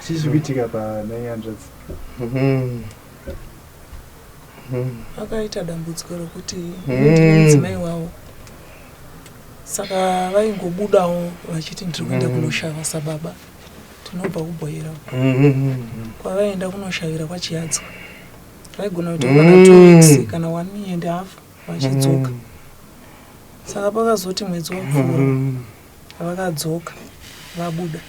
Chii chiri kuitika panai hanzvadzi? Vakaita dambudziko rokuti ndine mudzimai wavo, saka vaingobudawo vachiti ndiri kuenda kunoshava sababa. Tinobva kuBhoera kwavaenda kunoshavira kwaChiyadzwa. Vaigona kuita kana 2 weeks kana one year and a half vachidzoka. Saka pakazoti mwedzi wapfuura vakadzoka, vabuda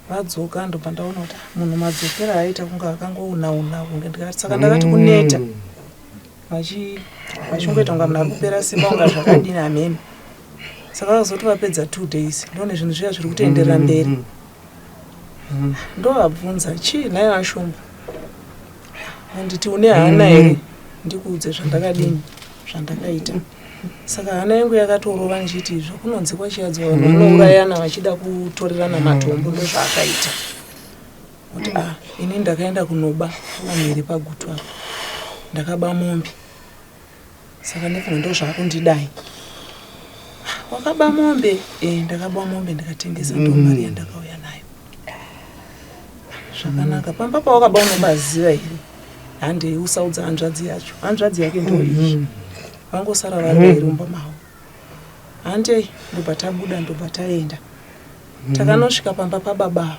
vadzoka, ndobva ndaona kuti ah, munhu madzokera aita kunge akangouna-una kunge ndikati, saka ndakati kuneta, vachingoita kunga munhu ari kupera simba, kunga zvakadini hamene. Saka vakazoti vapedza 2 days, ndone zvinhu zviya zviri kutoenderera mberi. Ndovabvunza, "Chii nhai vaShumba?" Handiti une hana here? Ndikuudze zvandakadini, zvandakaita. Saka hana yangu yakatorova ndichiti izvo kunonzi kwaChiyadzwa vanhu vanourayana vachida kutorerana matombo, ndozvaakaita. Kuti a ini ndakaenda kunoba pamhiri paGutu apo, ndakaba mombe, saka nefunga ndo zvaakundidai. "Wakaba mombe?" "E, ndakaba mombe ndikatengesa, ndo mari yandakauya nayo." "Zvakanaka, pamba pawakaba unobaziva here?" "Handei, usaudza hanzvadzi yacho." Hanzvadzi yake ndo iyi, vangosara vari vairi mumba mavo. "Handei." Ndobva tabuda, ndobva taenda, takanosvika pamba pababa ava.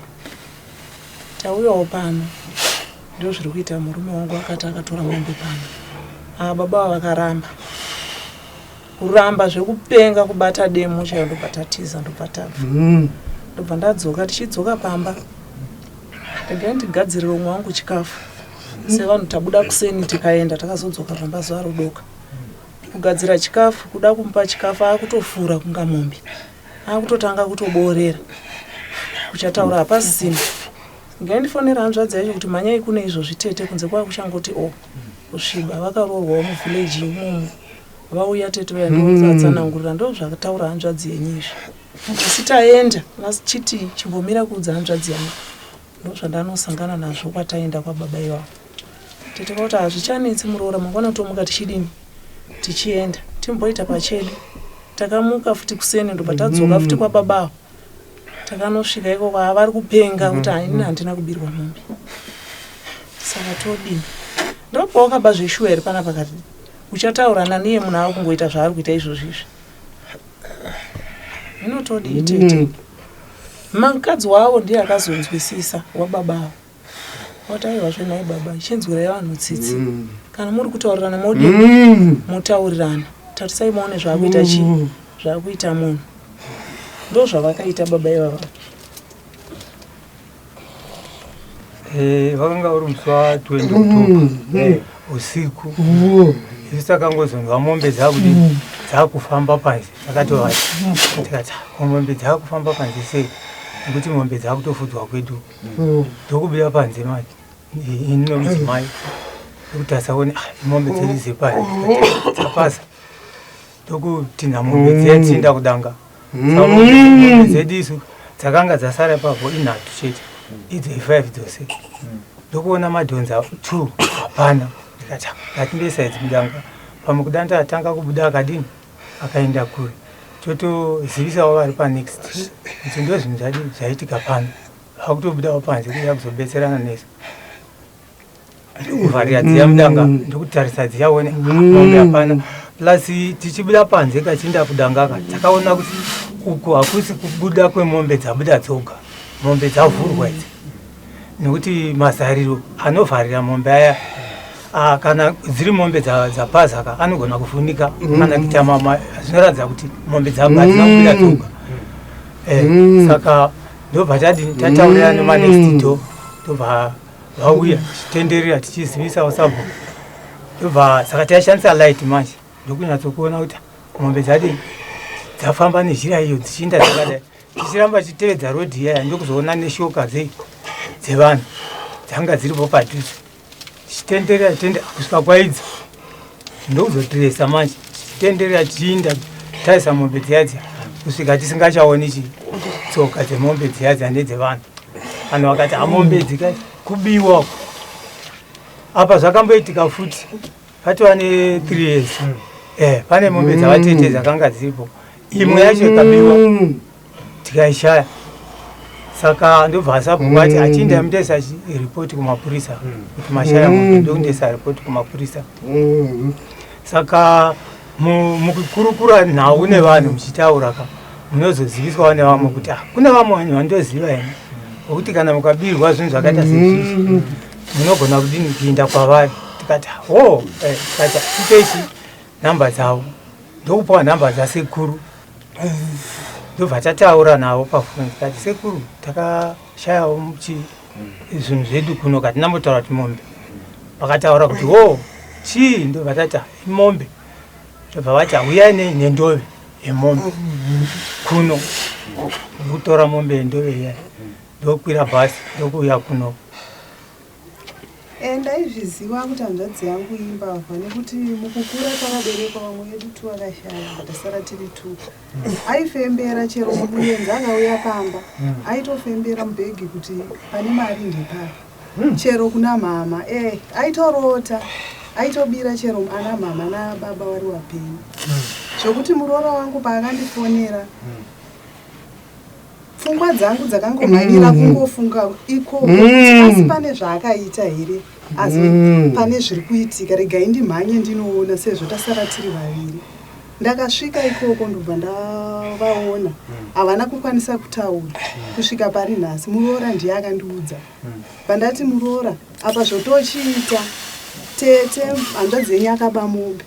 "Tauyawo pano, ndo zviri kuita murume wangu, akati akatora mombe pano." Ava baba ava vakaramba, kuramba zvekupenga, kubata demo chaiyo. Ndobva tatiza, ndobva tabva, ndobva ndadzoka. Tichidzoka pamba, regai ndigadzirire umwe wangu chikafu sevanhu. Tabuda kuseni tikaenda, takazodzoka pamba zuva rodoka. Kugadzira chikafu, kuda kumupa chikafu, akutofura kunga mombe, akutotanga kutoboorera, kuchataura hapasisina. Ngaindifonera hanzvadzi yacho kuti mhanyai kune izvozvi tete, kunze kwakuchangoti o kusviba. Vakaroorwawo muvillage imomo. Vauya tete vaya, ndovatsanangurira, ndo zvakataura hanzvadzi yenyu izvi. Asi taenda vachiti chimbomira kuudza hanzvadzi yangu. Ndo zvandanosangana nazvo kwataenda kwababa ivavo. Tete vakuti hazvichanetsi muroora, mangwana tomuka tichidini, tichienda timboita pachedu. Takamuka futi kuseni, ndobva tadzoka futi kwababa avo. Takanosvika ikoko, vari kupenga kuti haini, handina kubirwa mombe, saka todini? Ndopawakaba zveshuwa here pana pakati? Uchataurana niye munhu ava kungoita zvaari kuita izvozvi izvi. Inotodii tete? Mukadzi wavo ndiye akazonzwisisa, wababa avo, wati, "Aiwa zvenhai baba, chinzwirai vanhu tsitsi. Kana muri kutaurirana modi mutaurirana, tarisai muone zvaakuita chii, zvaakuita munhu." Ndo zvavakaita baba ivava. Vakanga uri musi wa20 October usiku. Isu takangozonzwa mombe dzakudi dzakufamba panze. Takatovati tikati, "Ko mombe dzakufamba panze sei?" Nekuti mombe dzakutofudzwa kwedu. Ndokubuda panze manje ini nomudzimai, ndokuti asaone, "Ah, mombe dzedu dzepari dzapasa." Ndokutinha mombe dziya tichienda kudanga. Saka mombe dzedu isu dzakanga dzasara ipapo inhatu chete, idzo i5 dzose. Ndokuona madhonza two hapana. Ndikati, "Ah, ngatindoisa idzi mudanga, pamwe kuda ndatanga kubuda akadini, akaenda kure." Totozivisawo vari panext kuti ndo zvinhu zvadini zvaitika pano, vakutobudawo panze kuuya kuzobetserana nesu. Ndokuvharira dziya mudanga, ndokutarisa dziya one mombe hapana. Plus tichibuda panze kachienda kudanga ka, takaona kuti uku hakusi kubuda kwemombe dzabuda dzoga, mombe dzavhurwa idzi, nekuti mazariro anovharira mombe aya, ah, kana dziri mombe dzapazaka anogona kuvhunika kana kuita mama, zvinoratidza kuti mombe hadzina kubuda dzoga. Saka ndobva tadini, tataurira nemanext door, ndobva vauya tichitenderera tichizivisawo sabhuku. Ndobva saka taishandisa light manje, ndokunyatsokuona kuti mombe dzadini, dzafamba nezhira iyo dzichiinda dzakadai. Tichiramba tichitevedza rodhi iyaya, ndokuzoona neshoka dzei dzevanhu dzanga dziripo padhuze. Tichitenderera tende kusvika kwaidza, ndokuzotiresa manje, tichitenderera tichiinda tarisa mombe dziya dziya kusvika tisingachaoni chi tsoka dzemombe dziya dziya nedzevanhu. Vanhu vakati, "Hamombe dzika kubiwa uku." Apa zvakamboitika futi patova ne3 years. Eh, pane mombe dzavatete dzakanga dziripo imwe yacho ikabiwa tikaishaya saka ndobva sabhuku ati achienda mutoisa ripoti kumapurisa kuti mashaya mombe ndokundoisa ripoti kumapurisa saka mukukurukura nhau nevanhu muchitaura ka munozoziviswawo nevamwe kuti ah, kune vamwe vanhu vandoziva ini vokuti kana mukabirwa zvinhu zvakaita seizvizvi munogona kudini kuinda kwavari tikati ho eh, tikati tipechi nhamba dzavo ndokupiwa nhamba dzasekuru ndobva tataura navo pafoni tikati sekuru takashayawo chi zvinhu zvedu kuno katinambotaura kuti mombe vakataura kuti ho chii ndobva tati imombe ndobva vati huyai nendove yemombe kuno ndokutora mombe yendove iya ndokwira bhasi ndokuuya kuno Eh, ndaizviziva kuti hanzvadzi yangu imbavha nekuti mukukura takaberekwa vamwe vedu tu vakashaya tasara tiri tu aifembera chero muyenzi akauya pamba aitofembera mubhegi kuti pane mari ndepari chero kuna mama eh, aitorota aitobira chero ana mama nababa vari wapenyu zvokuti muroora wangu paakandifonera pfungwa dzangu dzakangomhanyira kungofunga ikoko kuti asi pane zvaakaita here asi pane zviri kuitika regai ndimhanye ndinoona sezvo tasara tiri vaviri ndakasvika ikoko ndobva ndavaona havana kukwanisa kutaura kusvika pari nhasi muroora ndiye akandiudza pandati muroora apa zvotochiita tete hanzvadzi yenyu akaba mombe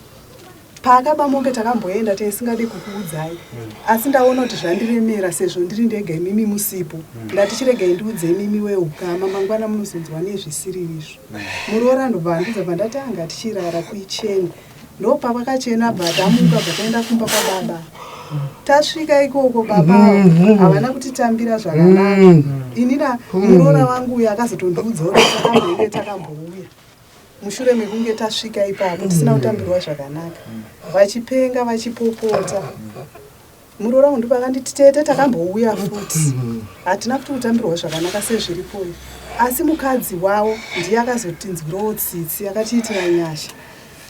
paakaba mombe takamboenda taisingade kukuudzai asi ndaona kuti zvandiremera sezvo ndiri ndega imimi musipo ndati chiregai ndiudze imimi weukama mangwana munozonzwa nezvisiri izvo muroora ndobva andiudza bva ndati anga tichirara kuicheni ndopavakachena bva tamuka bva taenda kumba kwababa tasvika ikoko baba havana kutitambira zvakanaka inina muroora wangu uyo akazotondiudza kuti takamboinge takambouya mushure mekunge tasvika ipapo tisina kutambirwa zvakanaka vachipenga vachipopota muroora wangu ndipo akanditi tete takambouya futi hatina futi kutambirwa zvakanaka sezviripo izvi asi mukadzi wavo ndiye akazotinzwirawo tsitsi akatiitira nyasha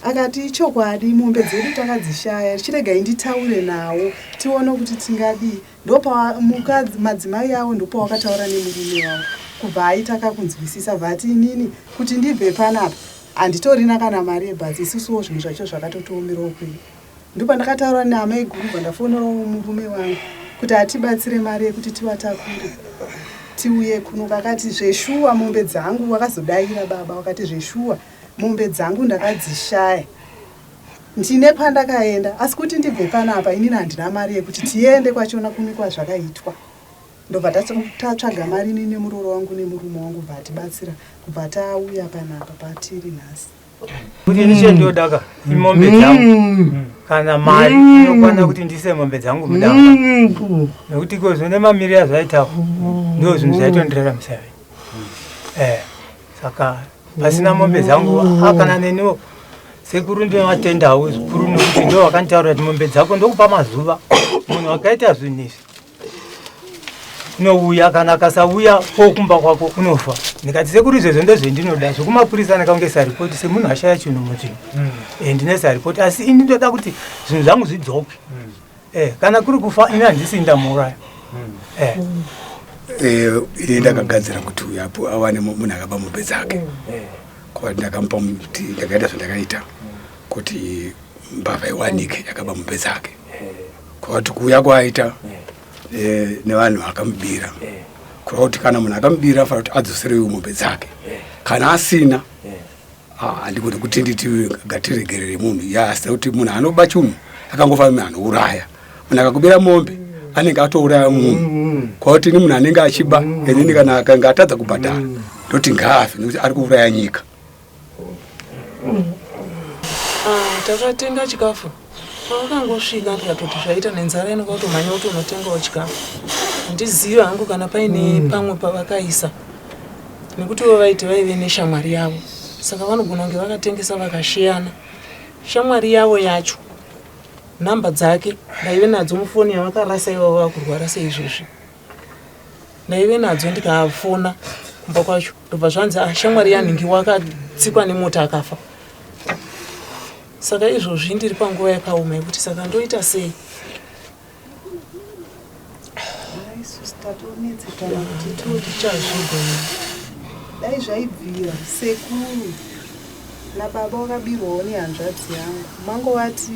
akati ichokwadi mombe dzedu takadzishaya chiregai nditaure nawo tione kuti tingadii ndopa mukadzi madzimai avo ndopawakataura nemurume wavo kubva aita kakunzwisisa bva ati inini kuti ndibve panapa handitorina kana mari yebhazi isusuwo zvinhu zvacho zvakatotiomerawo kwenyu ndopandakataura naamai guru bva ndafonerawo murume wangu kuti atibatsire mari yekuti tivatakure tiuye kuno kakati zveshuwa mombe dzangu wakazodaira baba wakati zveshuwa mombe dzangu ndakadzishaya ndine kwandakaenda asi kuti ndibve panapa inini handina mari yekuti tiende kwachona kumi kwazvakaitwa ndobva tatsvaga mari ini nemuroora wangu nemurume wangu bva atibatsira kubva tauya panapa patiri nhasi kuti ini chendodaka imombe dzangu kana mari inokwana kuti ndiise mombe dzangu mudanga nekuti kozvo nemamiriro azvaitawo ndo zvinhu zvaitondireramisa eh saka pasina mombe dzangu kana neniwo sekuru ndinovatendawo zvikuru nekuti ndo vakanditaurira kuti mombe dzako ndokupa mazuva munhu akaita zvinhu izvi unouya kana akasauya kokumba kwako unofa ndikati sekuru izvozvo ndozvendinoda zvekumapurisa ndakaongesa ripoti semunhu ashaya chinhu mutsvinhu mm. ndinoisa ripoti asi ini ndoda kuti zvinhu zvangu zvidzoke mm. kana kuri kufa ini handisi ndamuuraya mm. Ini ndakagadzira kuti uyu apo awane munhu akaba mombe dzake kuva ndakamupa kuti ndakaita zvandakaita kuti mbavha iwanike yakaba mombe dzake kuva kuti kuuya kwaaita nevanhu vakamubira kureva kuti kana munhu akamubira afanira kuti adzoserewo mombe dzake kana asina handigoni kuti nditi ngatiregerere munhu yasi kuti munhu anoba chinhu akangofanira munhu anouraya munhu akakubira mombe anenge atouraya munhu kwakuti ini munhu anenge achiba inini kana akanga atadza kubhadhara ndoti ngaafe nekuti ari kuuraya nyika Takatenga chikafu pavakangosvika ndikatoti zvaita nenzara inoka kutomhanya kuti unotengawo chikafu handizivi hangu kana paine pamwe pavakaisa nekuti ivo vaiti vaive neshamwari yavo saka vanogona kunge vakatengesa vakashiyana shamwari yavo yacho nhamba dzake ndaive nadzo mufoni yavakarasa ivavo vakurwara seizvozvi ndaive nadzo ndikafona kumba kwacho ndobva zvanzi ah, shamwari yanhingi wakatsikwa nemota akafa Saka izvozvi ndiri panguva yakaoma yekuti saka ndoita sei? Isusu tatonetsekana kuti toti Tichazvigona. Dai zvaibvira sekuru nababa wakabirwawo nehanzvadzi yangu, mangovati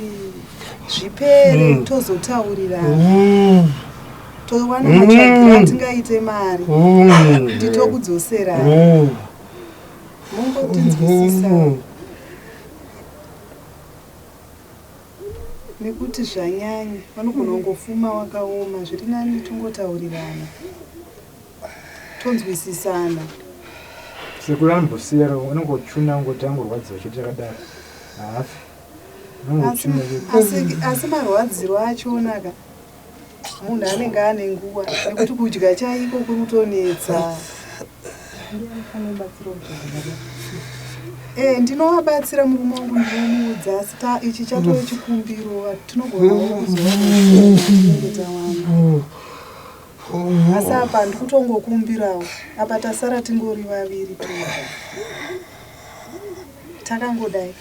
zvipere, tozotaurirana, towana matsvagiro atingaite mari kuti tokudzoserana, mungotinzwisisa nekuti zvanyanya, vanogona kungofuma wakaoma. Zviri nani tongotaurirana, tonzwisisana. Sekuru anombosiya, unongochuna, ungoti angorwadziwa chete chakadaro, haafi. Asi, Unongochuna chete. asi marwadziro achonaka, munhu anenge ane nguva nekuti kudya chaiko kuri kutonetsa. Ndinovabatsira murume wangu, ndinomuudza, asi ichi chatove chikumbiro, tinogonawo kuzovatinenge tawana, asi apa ndikutongokumbirawo. Apa tasara tingori vaviri toga, takangodai,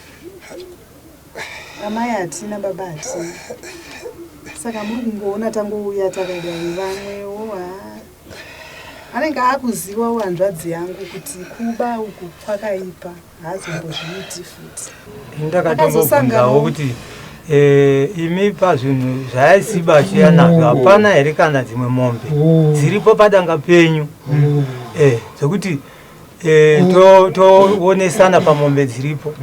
amai hatina, baba hatina, saka muri kungoona tangouya takadai. Vamwewo ha, anenge akuzivawo hanzvadzi yangu kuti kuba uku kwakaipa, haazombozviiti futi. Ndakatombobvunzawo kuti imi pazvinhu zvayaisiba chiya nazvo hapana here kana dzimwe mombe dziripo padanga penyu dzekuti toonesana pamombe dziripo,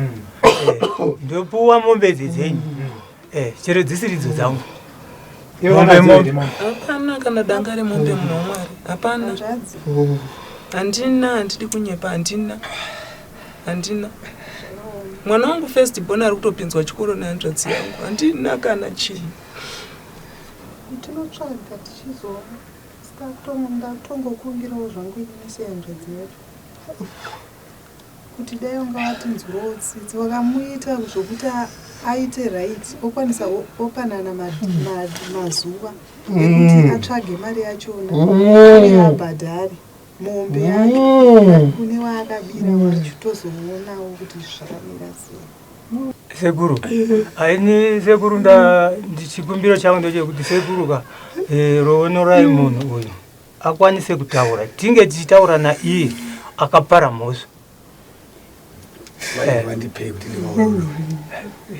ndopuwa mombe idzi dzenyu, chero dzisiridzo dzangu. Iwe Mombe, wanadzo mombe. here mombe? Hapana kana danga remombe, munhu waMwari, hapana. Hanzvadzi. Handina, handidi kunyepa, handina, handina. Mwana wangu first born ari kutopinzwa chikoro nehanzvadzi yangu, handina kana chii. Tinotsvaga tichizoona. Ndakutongokumbirawo zvangu inini sehanzvadzi yacho kuti dai vanga vatinzwirawo tsitsi, vakamuita zvokuti aite right, okwanisa opanana mazuva ekuti atsvage mari yachona uye abhadhare mombe yake kune waakabira wacho, tozoonawo kuti zvakamira sei. Sekuru, aini sekuru, nda chikumbiro changu ndechekuti sekuru ka, roonorai munhu uyu akwanise kutaura, tinge tichitaura naiye akapara mhosva. Vandipei kuti ndivaorore,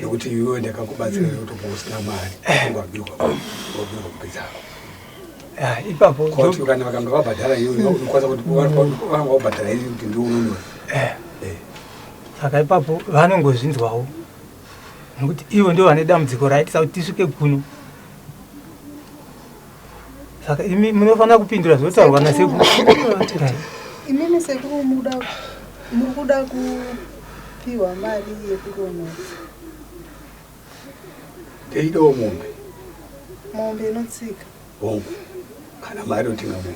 nekuti iwewe ndakakubatsira nekuti usina mari, wabirwa, wabirwa mombe dzako. Ah, ipapo Koti kana vakanga vabhadhara iwe, unokwanisa kuti vanga vabhadhara ini kuti ndiununure. Saka ipapo vanongozvinzwawo nekuti ivo ndo vane dambudziko raitisa kuti tisvike kuno. Saka imi munofanira kupindura zvinotaurwa nasekuru. Imimi sekuru, muri kuda kupiwa mari yekuronora? Ndeidawo mombe. Mombe inotsika? Hongu, kana mari yotenga mombe,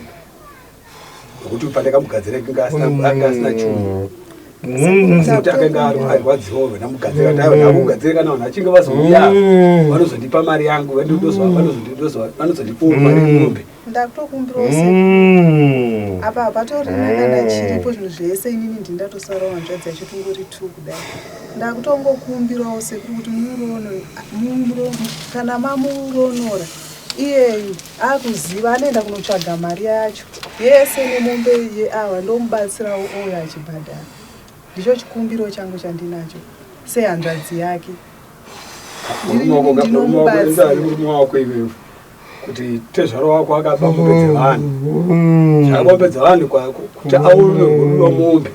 nokuti pandakamugadzira kinga anga asina chunhu, kuti akanga arwadziwa, ndamugadzira, ndakugadzira. Kana vanhu vachinge vazouya, vanozondipa mari yangu, vanozondipawo mari yemombe. Ndakutokumbirawo sekuru, apa hapatorina kana chiripo, zvinhu zvese inini ndindatosarawo, hanzvadzi yacho tongori two kudai. Ndakutongokumbirawo sekuru kuti kana mamuronora iyeyu akuziva, anoenda kunotsvaga mari yacho yese nemombe yeawa, ndomubatsirawo ouya achibhadhara. Ndicho chikumbiro changu chandinacho sehanzvadzi yake. Ndinomubatsira. Murume wako iwewe, kuti tezvaro wako akaba mombe dzevanhu, zvakaba mombe dzevanhu, kuti aurwe mombe,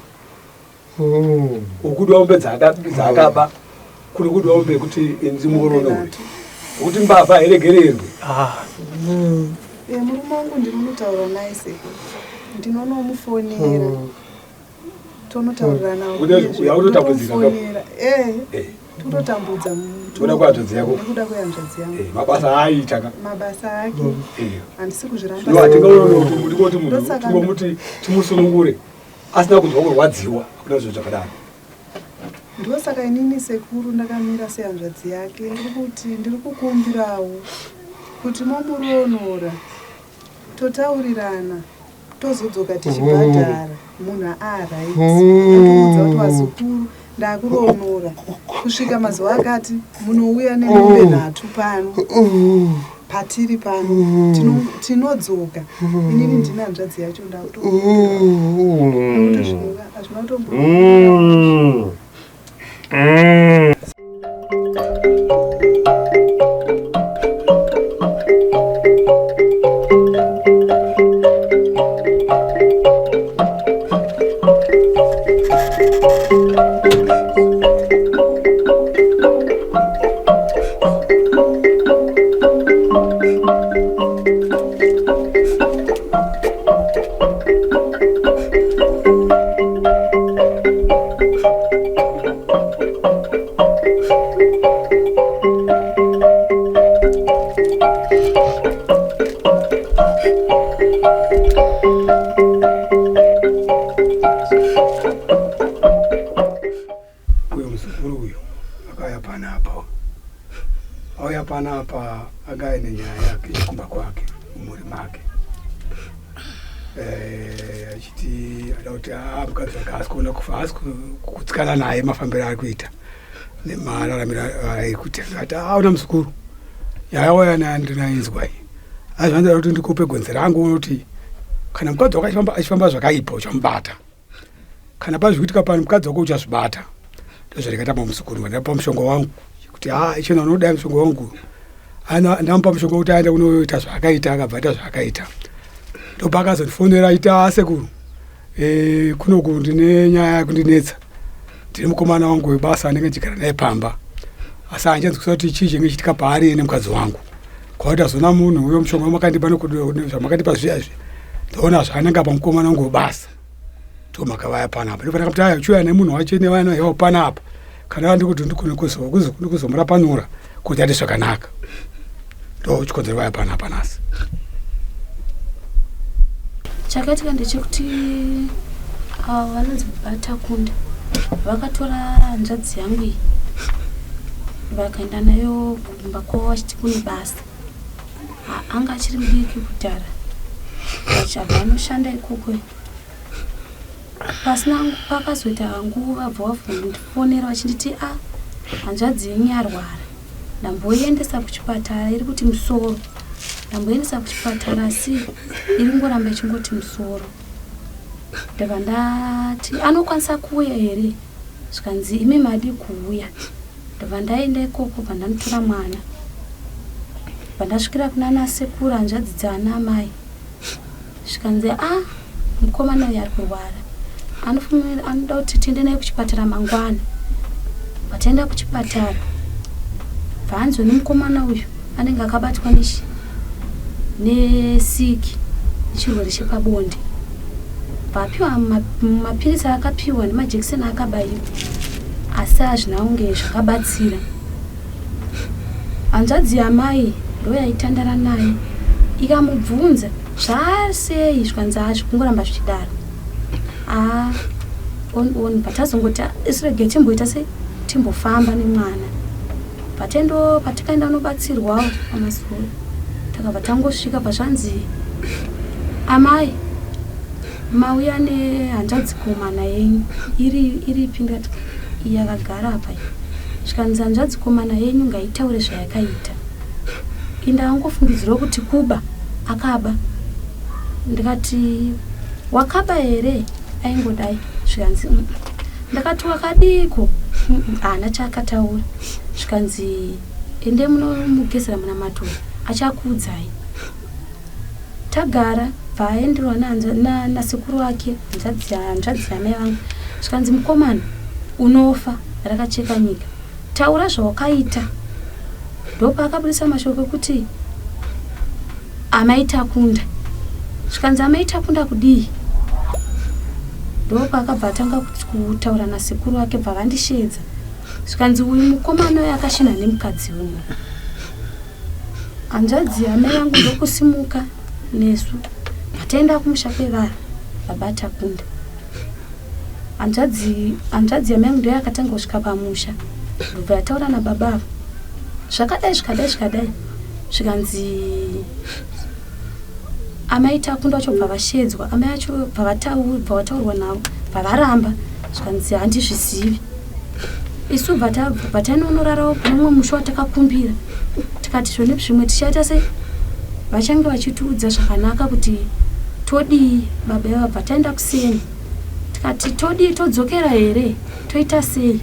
ukudiwa mombe dzaakaba, kuri kudiwa mombe yekuti inzi muronore, nokuti mbavha hairegererwi. Ah, Murume wangu ndinonotaura naye sekuru, ndinonomufonera, tonotaurirana. Yakutotambudzika. Ndotomufonera. Tototambudza. Kuda kwehanzvadzi yako. Nekuda kwehanzvadzi yangu. Mabasa aaita ka. Mabasa ake handisi kuzviramba. Zvino hatingaoti kuti munhu tingomuti timusunungure asina kunzwa kurwadziwa, hakuna zvinhu zvakadaro. Ndosaka inini sekuru ndakamira sehanzvadzi yake, ndiri kuti ndiri kukumbirawo kuti momuronora, totaurirana, tozodzoka tichibhadhara munhu aaright, otoudza kuti vazukuru ndakuronora. Kusvika mazuva akati munouya nemombe nhatu pano patiri pano tinodzoka. Inini ndine hanzvadzi yacho ndakuto hazvina kutombo. Uyo muzukuru uyu akauya panapa, auya panapa anga aine nyaya yake yekumba kwake mumhuri make, achiti ada kuti mukadzi wake haasi kuona kufa, haasi kugutsikana naye mafambiro aari kuita nemararamiro aari kuita. Akati aona muzukuru, nyaya wauya nayo ndinainzwa iyi, asi zvanoda kuti ndikupe gonzi rangu kuti kana mukadzi wako achifamba zvakaipa uchamubata, kana pazvikuitika pano mukadzi wako uchazvibata. Ndozvandikaita pamuzukuru, ndapa mushonga wangu kuti ichena unoda mushonga wangu. Ndamupa mushonga kuti aende kunoita zvaakaita, akabva aita zvaakaita. Ndopa akazondifonera aita sekuru, kunoku ndine nyaya yakundinetsa, ndine mukomana wangu webasa anenge ndichigara naye pamba, asi handichazwisisa kuti chii chinenge chiitika paari nemukadzi wangu. Kwakuti azona munhu uyo mushonga wamakandipa nezvamakandipa zviya izvi, ndoona zvaanenge apa mukomana wangu webasa. Ndomakavaya panapa, ndofanira kuti aya chiuya nemunhu wacho nevana yavo panapa, kana ndikuti ndikuzomurapanura kuti ati zvakanaka, ndo chikonzero vaya panapa nhasi. Chakaitika ndechekuti avo vanonzi Batakunda vakatora hanzvadzi yangu iyi vakaenda nayo kumba kwavo vachiti kune basa. Anga achiri mudiki kudhara, vachabva vanoshanda ikoko. Pasina pakazoita nguva bva vavondifonera vachinditi a hanzvadzi yenyu yarwara, ndamboiendesa kuchipatara iri kuti musoro, ndamboiendesa kuchipatara asi iri kungoramba ichingoti musoro. Ndabva ndati anokwanisa kuuya here, zvikanzi imi madi kuuya. Ndabva ndaenda ikoko, bva ndanotora mwana, bva ndasvikira kunana sekuru hanzvadzi dzaana amai, zvikanzi a mukomana uyu ari kurwara, anoda kuti tiende naye kuchipatara mangwana. Bva taenda kuchipatara, bva anzwe nemukomana uyu anenge akabatwa nesiki nechirwere chepabonde. Bva apiwa mapirisi aakapiwa nemajekiseni aakabayiwa, asi hazvina kunge zvakabatsira. Hanzvadzi yamai ndoyaitandara naye, ikamubvunza zvaasei, zvikanzi hazvi kungoramba zvichidaro. On on patazongoti isu rege timboita sei, timbofamba nemwana patendo patikaenda unobatsirwawo pamasuo. Takabva tangosvika pazvanzi amai mauya nehanzvadzi komana yenyu iripi? Ndikati iyi yakagara apa iyi. Zvikanzi hanzvadzi komana yenyu ngaitaure zvayakaita. Indangofungidzirwa kuti kuba akaba. Ndikati wakaba here? Aingodai. Zvikanzi Ndakati wakadiiko? Haana chaakataura. Zvikanzi ende munomugezera munamato achakuudzai. Tagara bva aenderwa nasekuru wake hanzvadzi yamai vangu. Zvikanzi mukomana unofa rakacheka nyika, taura zvawakaita. Ndopaakabudisa mashoko ekuti amai Takunda. Zvikanzi amai Takunda kudii? Ndopaakabva atanga kutaura nasekuru wake, bva vandisheedza. Zvikanzi uyu mukomana uyu akashinha nemukadzi wemunhu. Hanzvadzi yamai vangu ndokusimuka nesu taenda kumusha kwevara baba Takunda. Hanzvadzi yamai yangu ndiyo yakatanga kusvika pamusha, ndobva yataura nababa ava zvakadai zvikadai zvikadai. Zvikanzi amai Takunda vacho bva vashedzwa, amai vacho bva vataurwa navo, bva varamba. Zvikanzi handizvizivi. Isu bva tabva tanonorarawo kune mumwe musha watakakumbira tikati zvone zvimwe tichaita sei vachange vachitiudza zvakanaka kuti todii baba ivava bva taenda kuseni tikati todii todzokera here toita sei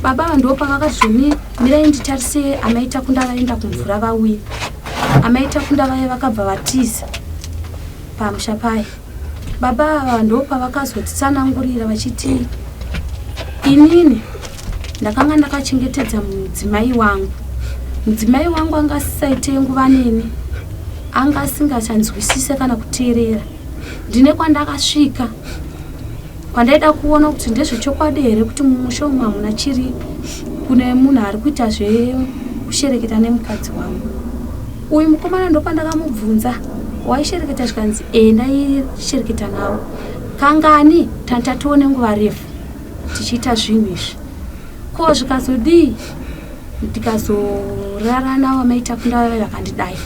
baba ava ndo pavakati zvoni mirai nditarise amai Takunda vaenda kumvura vauye. Amai Takunda vaye vakabva vatiza pamusha paye. Baba ava ndo pavakazotitsanangurira vachiti inini ndakanga ndakachengetedza mudzimai wangu. Mudzimai wangu anga asisaite nguva neni, anga asingachanzwisise kana kuteerera. Ndine kwandakasvika kwandaida kuona kuti ndezvechokwadi here kuti mumusha umu hamuna chiri kune munhu ari kuita zvekushereketa nemukadzi wangu uyu mukomana ndopandakamubvunza waishereketa zvikanzi e ndaishereketa navo kangani tantatione nguva refu tichiita zvinhu izvi ko zvikazodii ndikazorara navo amai Takunda vave vakandidai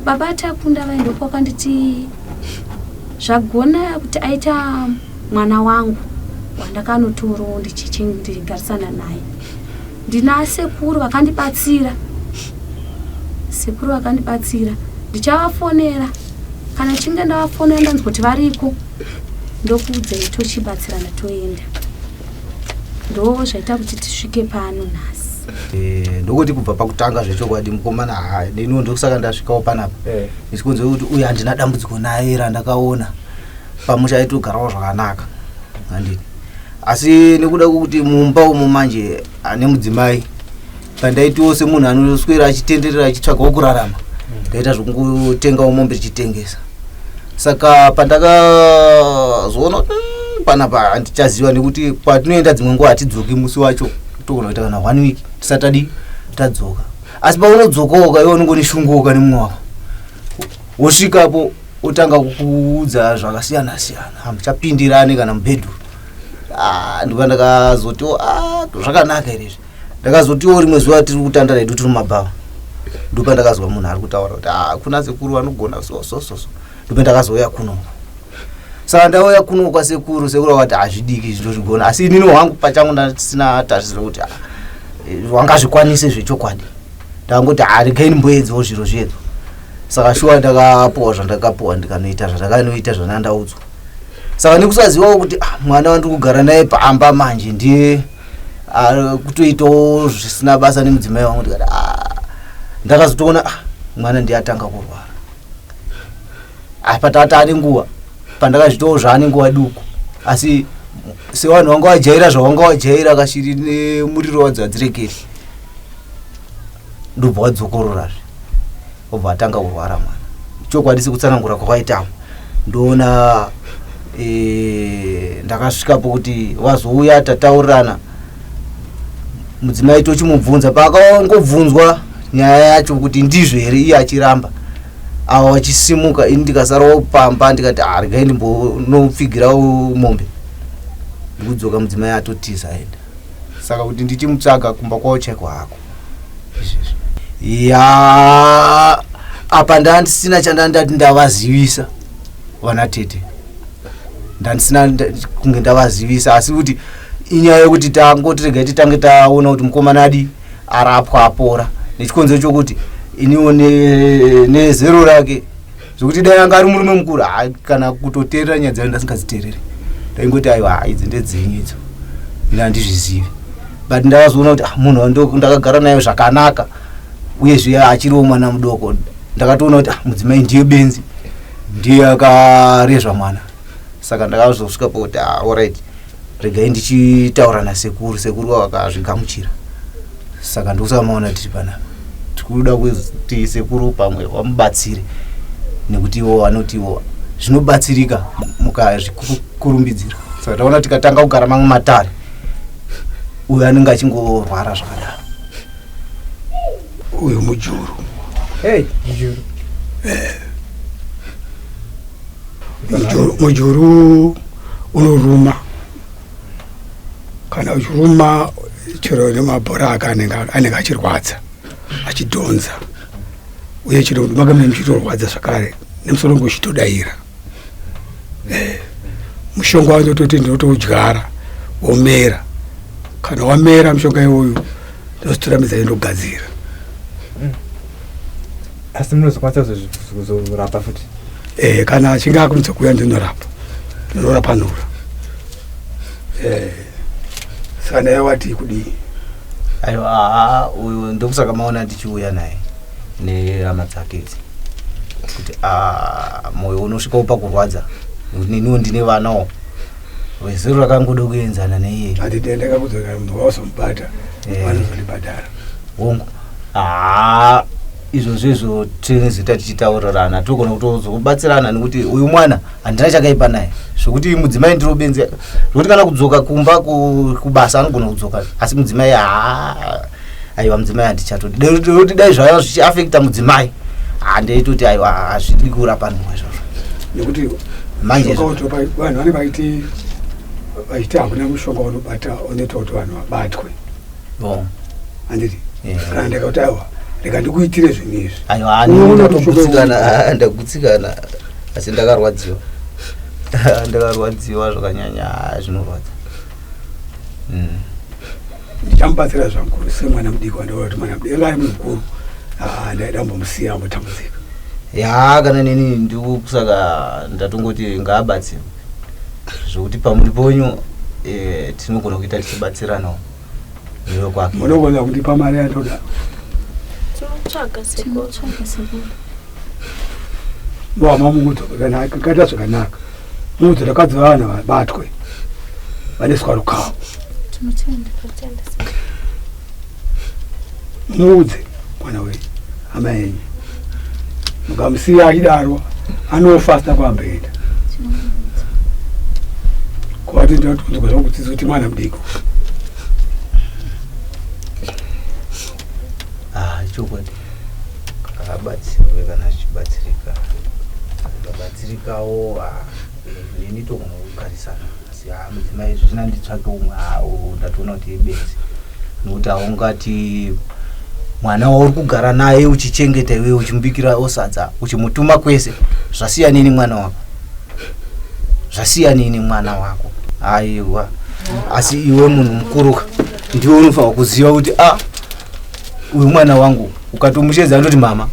baba Takunda vaye ndokwakanditi Zvagona kuti aita mwana wangu wandakanotorawo ndichigarisana naye. Ndina sekuru vakandibatsira, sekuru vakandibatsira. Ndichavafonera kana chinge ndavafonera ndanzwa kuti variko ndokuudzai tochibatsirana toenda. Ndo zvaita kuti tisvike pano nhasi. Eh, ndokuti kubva pakutanga zvechokwadi mukomana haa neniwo ndokusaka ndasvikawo panapa eh. Ndichikonzera kuti uyu handina dambudziko naye randakaona pamusha aitogarawo zvakanaka handiti asi nekuda kwekuti mumba umu manje ane mudzimai pandaitiwo semunhu anoswera achitenderera achitsvagawo kurarama ndaita zvekungotengawo mombe tichitengesa saka pandakazoona kuti panapa handichaziva nekuti kwatinoenda dzimwe nguva hatidzoki musi wacho togona kuita kana one week tisati tadii tadzoka asi paunodzokoka iwe unenge une shunguka nemumwe wako wosvikapo otanga kukuudza zvakasiyana siyana hamuchapindirani kana mubhedhuru ah, ndipa ndakazotiwo ah, zvakanaka here izvi ndakazotiwo rimwe zuva tiri kutandara hedu tiri mumabhawa ndopa ndakazwa munhu ari kutaura kuti ah, kuna sekuru vanogona so so so so ndopa ndakazouya kuno saka ndauya kuno kwasekuru sekuru vakati hazvidiki zvindozvigona asi inini hwangu pachangu ndasina tarisiro kuti ah, eh, wangazvikwanise zvechokwadi ndangoti haregai ah, ndimboedzawo zviro zvedu saka shuwa ndakapuwa zvandakapuwa ndikanoita zvandakanoita zvandandaudzwa saka nekusazivawo kuti ah, mwana wandiri kugara naye pamba manje ndiye kutoitawo zvisina basa nemudzimai wangu ndikati ndakazotoona mwana ndiye atanga kurwara apa tata ane nguva pandakazvitawo zvaane nguva duku asi sevanhu vanga vajaira zvavanga vajaira kashiri nemuriro wadzo hadzirekeri ndobva wadzokororazve obva atanga kurwara mwana chokwadi sekutsanangura kwakaitamo ndoona e, ndakasvikapo kuti vazouya tataurirana mudzimai tochimubvunza paakangobvunzwa nyaya yacho kuti ndizvo here iye achiramba ava vachisimuka ini ndikasarawo pamba ndikati ah, regai ndimbonopfigirawo mombe ndikudzoka mudzimai atotiza aenda saka kuti ndichimutsvaga kumba kwavo chaiko hako izvezvi ya apa ndandisina chandandati ndavazivisa vana tete ndandisina kunge ndavazivisa asi kuti inyaya yekuti tangoti regai titange taona kuti mukomana adi arapwa apora nechikonzero chokuti iniwo nezero rake zvekuti dai anga ari murume mukuru kana kutoteerera nyaya dzayo ndasingadziteerere ndaingoti aiwa idzi ndedzenyu idzo ini handizvizivi but ndakazoona kuti ah, munhu ndakagara naye zvakanaka uyezve achiriwo mwana mudoko ndakatoona kuti ah, mudzimai ndiye benzi ndiye akarezva mwana saka ndakazosvika pokuti ah, orit regai ndichitaura nasekuru sekuru vakazvigamuchira saka ndokusaka maona tiri panapa tikuda kuti sekuru pamwe vamubatsire nekuti ivo vanotiwo zvinobatsirika mukazvikurumbidzira saka taona tikatanga kugara mamwe matare uyo anenge achingorwara zvakadaro uyu mujuru hey, mujuru eh. Mujuru unoruma kana uchiruma chero nemabhora ake anenge achirwadza achidhonza uye chero maka mune muchitorwadza zvakare nemusoro unge uchitodaira eh, mushonga wacho toti ndinotoudyara womera. Kana wamera mushonga iwoyo ndozitora midzi ndogadzira. Asi munozokwanisa kuzorapa futi? Eh, kana achinge akurumidza kuuya ndinorapa, ndinorapa nhura. Eh, saka naye wati kudii? Aiwa, haa, uyu ndokusaka maona tichiuya naye nehama dzake idzi kuti ah, moyo unosvikawo pakurwadza nekuti neniwo ndine vanawo vezero rakangoda kuenzana neiye. Handiti ndakakudzoka munhu wauzomubata Eh. vanozondibhadhara. Hongu, haa, izvozvo izvo tinozoita tichitaurirana, togona kutozobatsirana nekuti uyu mwana handina chakaipa naye zvokuti mudzimai ndiro benzi zvokuti kana kudzoka kumba kubasa anogona kudzoka, asi mudzimai haa, aiwa, mudzimai handichatodi. Doti dai zvaiva zvichiafekta mudzimai, handaitoti aiwa, hazvidi kurapa nhumwa izvozvo. Nekuti Manje mushonga utopa vanhu vanenge vaiti vachiti hakuna mushonga unobata unoita kuti vanhu vabatwe. Hongu. Handiti? Eh. Kana ndakati aiwa, rega ndikuitire zvinhu izvi. Aiwa, Unoona ndatogutsikana, ah, ndagutsikana, asi ndakarwadziwa, ndakarwadziwa zvakanyanya, ah, zvinorwadza. Ndichamubatsira zvangu semwana mudiki wandaona kuti mwana mudiki anga ari munhu mukuru. Ah, ndaida kumbomusiya ambotambudzika. Ya, kana neni ndikusaka ndatongoti ngaabatsirwe zvokuti pamuri ponyu eh, tinogona kuita tichibatsiranawo newe kwake. Munogona kundipa mari yandoda? Tinotsvaga sekuru. Tinotsvaga sekuru. Wama mumudzo kaita zvakanaka, mumudzo takadzi vana vabatwe vaneswa rukawo. Tinotenda. Tinotenda sekuru. Muudze mwana wenyu hama yenyu, mukamusiya achidaro anofa asina kuamboenda. Tinomuudza. Kwati ndinokunzwa zvangu kutsitsi kuti mwana mudiki. Ah, chokwadi abatsirwe kana zvichibatsirika, akabatsirikawo, ah, eh, neni togona kugarisana, asi ah, mudzimai zvisina nditsvake umwe, ah, oh, ndatoona kuti ibenzi nekuti haungati mwana wauri kugara naye uchichengeta iwe uchimubikira osadza uchimutuma kwese, zvasiyanini mwana wako, zvasiyanini mwana wako. Aiwa, asi iwe munhu mukuruka ndiwe unofanira kuziva kuti a uyu mwana wangu, ukatomushedza anoti mama,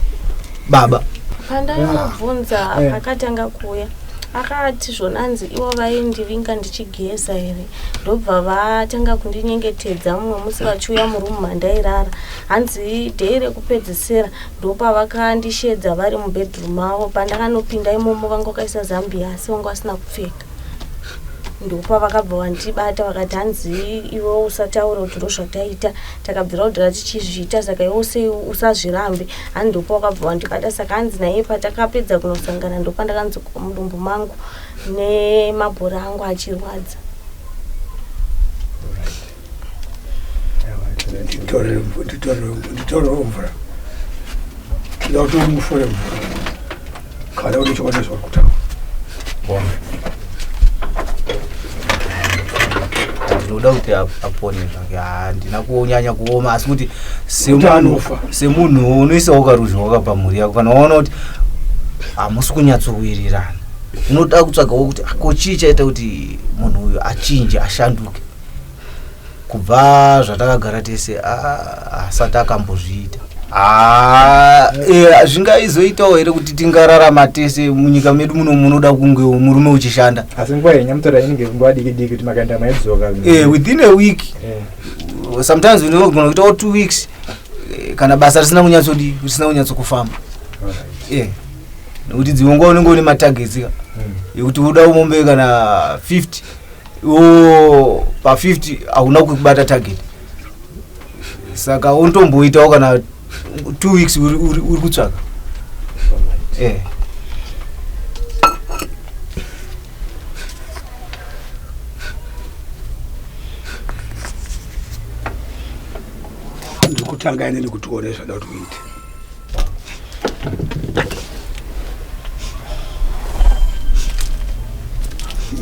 baba. Pandamubvunza Eh. akatanga kuuya akati zvonanzi ivo vaindivinga ndichigeza here, ndobva vatanga kundinyengetedza mumwe musi vachiuya murumu mandairara, hanzi dhei rekupedzisira ndopavakandishedza vari mubedroom mavo. Pandakanopinda imomo vanga vakaisa zambia asi vanga vasina kupfeka, ndopavakabva vandibata vakati hanzi iwe usataura kuti ndozvataita, takabvira kudhara tichizviita, saka iwe sei usazvirambe. Hanzi ndopa wakabva wandibata, saka hanzi naiye patakapedza kunosangana ndopandakanzwa mudumbu mangu nemabhora angu achirwadza. Nditorere mvura, ndoda kuti mufure mvura kana kuti chokwadi zvauri kutaura. Ndinoda kuti apone zvake. Handina kunyanya kuoma, asi kuti Kuti semunhu anofa. Semunhu unoisawo karuzhowa pamhuri yako, kana waona kuti hamusi kunyatsowirirana, unoda kutsvagawo kuti ah, ko chii chaita kuti munhu uyu achinje, ashanduke kubva zvatakagara tese? Ah, asati akambozviita. Ah, eh, zvingaizoitawo here kuti tingararama tese munyika medu muno munoda kunge murume uchishanda? Asi nguva yenyamutora inenge nguva diki diki kuti makaenda maidzoka. Eh, within a week. Eh. Sometimes unogona kuitawo 2 weeks, eh, kana basa risina kunyatsodi, risina kunyatsokufamba. Alright. Eh, nekuti dzimwe nguva unenge une matargets ka yekuti uda mombe kana 50, iwo pa50 hauna kubata target, saka unotomboitawo kana 2 weeks uri kutsvaka. Alright. Eh. Ndikutanga inini kuti uone zvada kuti uite.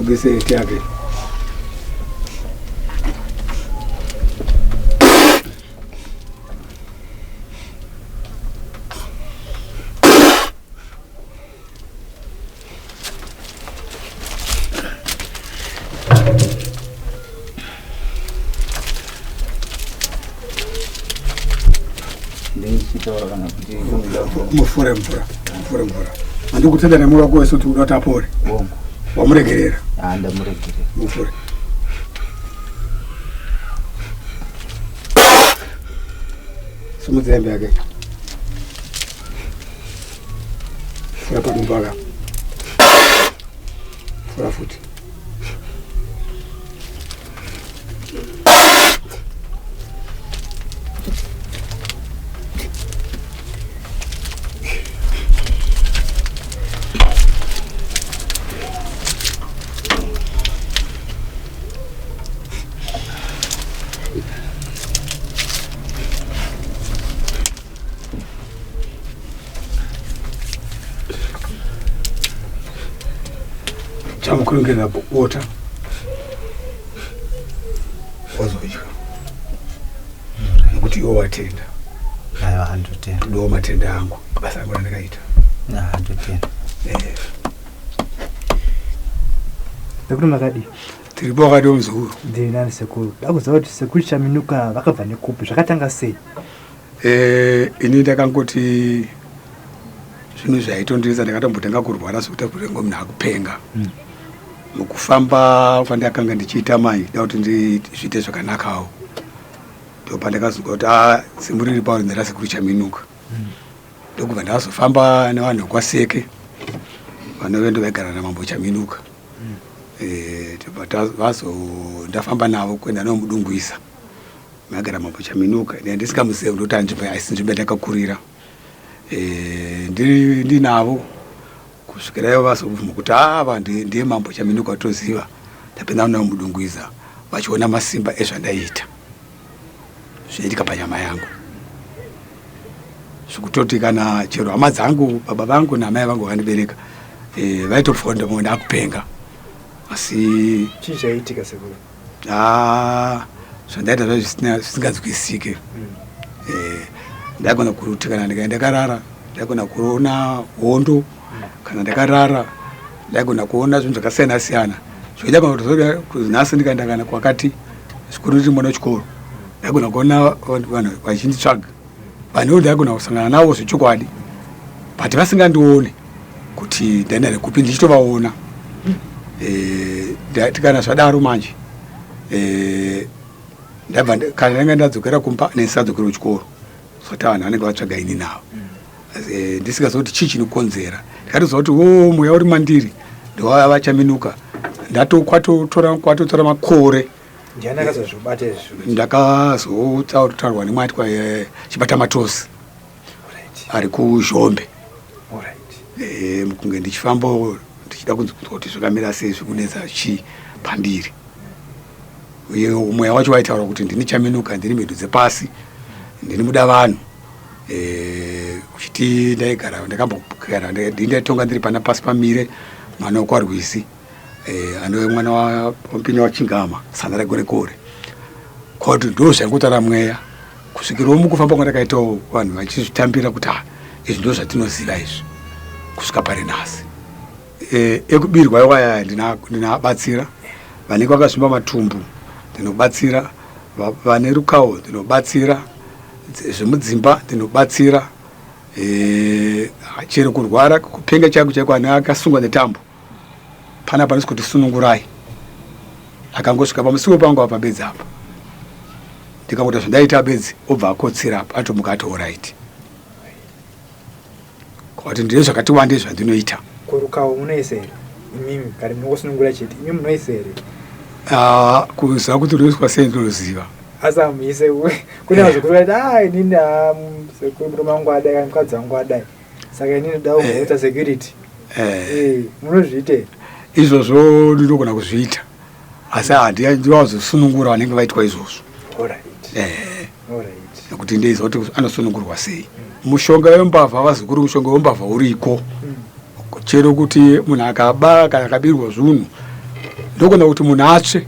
Ubese heti yake. Ndichitaura kana kuti mufure mvura mufure mvura handikutenda nemwoyo wako wese kuti uda kuti apore wamuregerera ndamuregerera mufure simudza hembe yake fura padumbu aka fura futi chamukurungirira bota wazodya nekuti iwe watenda aiwa handotenda ndo matenda angu basa rangu randakaita handotenda eh. Sekuru makadii? Tiripo wakadii muzukuru? Ndiri nani sekuru. Ndakuziva kuti sekuru Chaminuka vakabva nekupi zvakatanga sei? Eh, ini ndakangoti zvinhu zvaitondinetsa ndakatombotanga kurwara zvekuti kuti munhu akupenga. Mm. Mukufamba kwandakanga ndichiita mai da kuti ndizviite zvakanakawo. Ndopandakazonzwa kuti ah simbu riri pauri nderasekuru Chaminuka. Mm. Ndokubva ndazofamba nevanhu vekwaSeke vanove ndovaigara namambo Chaminuka. Mm. Eh, vazo ndafamba navo kuenda navo mudungwiza maigara mambo Chaminuka ine ndisingamuzive ndoti anzvimbo haisi nzvimbo yandakakurira eh, ndinavo kusvikira ivo vazobvuma kuti ava ndiye mambo Chaminuka toziva ndapinda navo mudungwiza vachiona masimba ezvandaiita zvinoitika panyama yangu zvekutoti kana chero hama dzangu baba vangu naamai vangu vakandibereka eh, vaitopfuwa ndamwe ndakupenga asi chii chaiitika sekuru ah, zvandaita zva zvisinganzwisike mm. eh, ndaigona kuti kana ndikaenda ndakarara ndaigona kuona hondo mm. kana ndakarara ndaigona kuona zvinhu zvakasiyana siyana zvoita kana kuti nhasi ndikaenda kana kwakati zvikuru ndiri mwana wechikoro ndaigona kuona vanhu vachinditsvaga vanhu ndaigona kusangana navo zvechokwadi but vasingandione kuti ndaenda nekupi ndichitovaona eh, kana zvadaro manje eh, ndabva kana ndanga ndadzokera kumba ndisadzokera kuchikoro soti vanhu vanenge vatsvaga ini navo eh, ndisingaziva kuti chii chinokonzera ndikatoziva kuti o mweya uri mandiri ndowava vachaminuka ndatokwatotora makore Ndiani akazozvibata izvi? Ndakazotaurwa nemwatwa chibata matosi ari kuZhombe. Eh, mukunge ndichifamba ndichida kunzwa kuti zvakamira sei zvikunetsa chii pandiri. Uye mweya wacho waitaura kuti ndini chaminuka, ndini mhedu dzepasi, ndini muda vanhu. Eh, uchiti ndaigara ndakambogara ndini ndaitonga ndiri pana pasi pamire mwana wekwarwizi. eh, anove mwana waMpinyi waChingama sana reGorekore koti ndo zvaingotaura mweya kusvikirawo mukufamba kwandakaitawo vanhu vachizvitambira kuti ah, izvi ndo zvatinoziva izvi kusvika pari nhasi eh, ekubirwa iwaya ndinabatsira vanenge vakazvimba matumbu ndinobatsira vane rukawo ndinobatsira zvemudzimba ndinobatsira eh, chero kurwara kupenga chaiko chaiko ane akasungwa netambo Pana panonzi kuti sunungurai. Akangosvika pamusiwo pangu apa bedzi apa. Ndikangoita zvandaita bedzi obva akotsira apa atomuka ati alright. Kwati ndine zvakati wandei zvandinoita. Ko rukawo munoisa here? Imimi kare munongosunungura chete. Imi munoisa here? Ah, kuziva kuti runoiswa sei ndinoziva. Asi hamuise kune vazukuru vati ah inini ah sekuru murume wangu adai kana mukadzi wangu adai. Saka inini ndoda kuita security. Eh. Eh, munozviita here? Izvozvo ndinogona kuzviita asi handiwazosunungura vanenge vaitwa izvozvo. Alright. Eh. Alright. Nekuti ndeiziva kuti anosunungurwa sei. Mushonga wembavha vazukuru mushonga wembavha uriko. Chero kuti munhu akaba kana akabirwa zvinhu ndogona kuti munhu atsve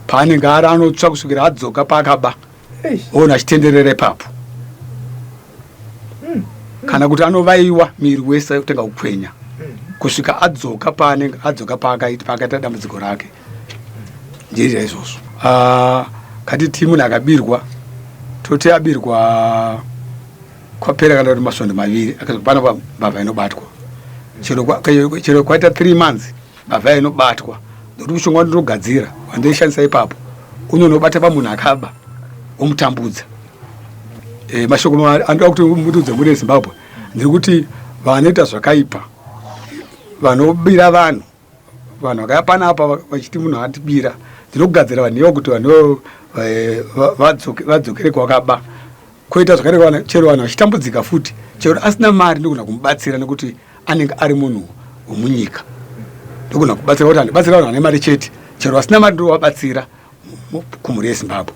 paanenge ari anotsva kusvikira adzoka paakaba. Ona achitenderera ipapo hmm. kana kuti anovaiwa miri wese kutanga kukwenya hmm. kusvika adzoka paanenge adzoka paakaita dambudziko rake ndiri izvozvo ah, katiti munhu akabirwa Toti abirwa kwapera kana kuti masvondo maviri akazopana mbavha inobatwa. Chero kwaita 3 months mbavha inobatwa. Nokuti mushonga wandinogadzira wandoishandisa ipapo unonobata pamunhu akaba womutambudza. E, mashoko anoda kuti mutiudze muri eZimbabwe ndiri kuti vanoita zvakaipa vanobira vanhu vanhu vakaya panapa vachiti munhu atibira ndinogadzira vanhu ivo kuti vanhu eh, vadzokere kwakaba koita zvakare chero vanhu vachitambudzika futi chero asina mari ndogona kumubatsira nekuti anenge ari munhu wemunyika ndogona kubatsira kuti andibatsira vanhu vane mari chete chero vasina mari ndovabatsira kumhuri yezimbabwe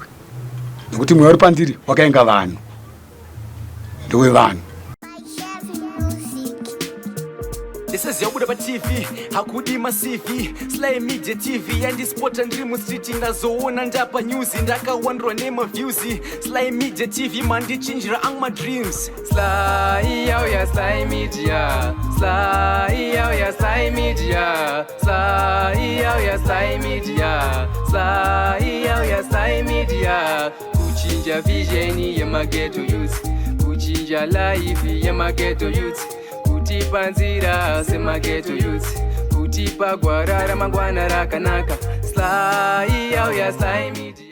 nekuti mweya uri pandiri wakaenga vanhu ndewevanhu Ndisaziva pa TV hakudi ma CV Sly Media TV yandispota ndiri mustreet ndazoona ndapa news ndakawandirwa nema views Sly Media TV mandichinjira angu ma dreams Sly yauya Sly Media Sly yauya Sly Media Sly yauya Sly Media Sly yauya Sly Media Kuchinja vision yemageto youth Kuchinja life yemageto youth Kutipa nzira semageto youth Kutipa gwara ramangwana rakanaka Sly yauya Sly Media.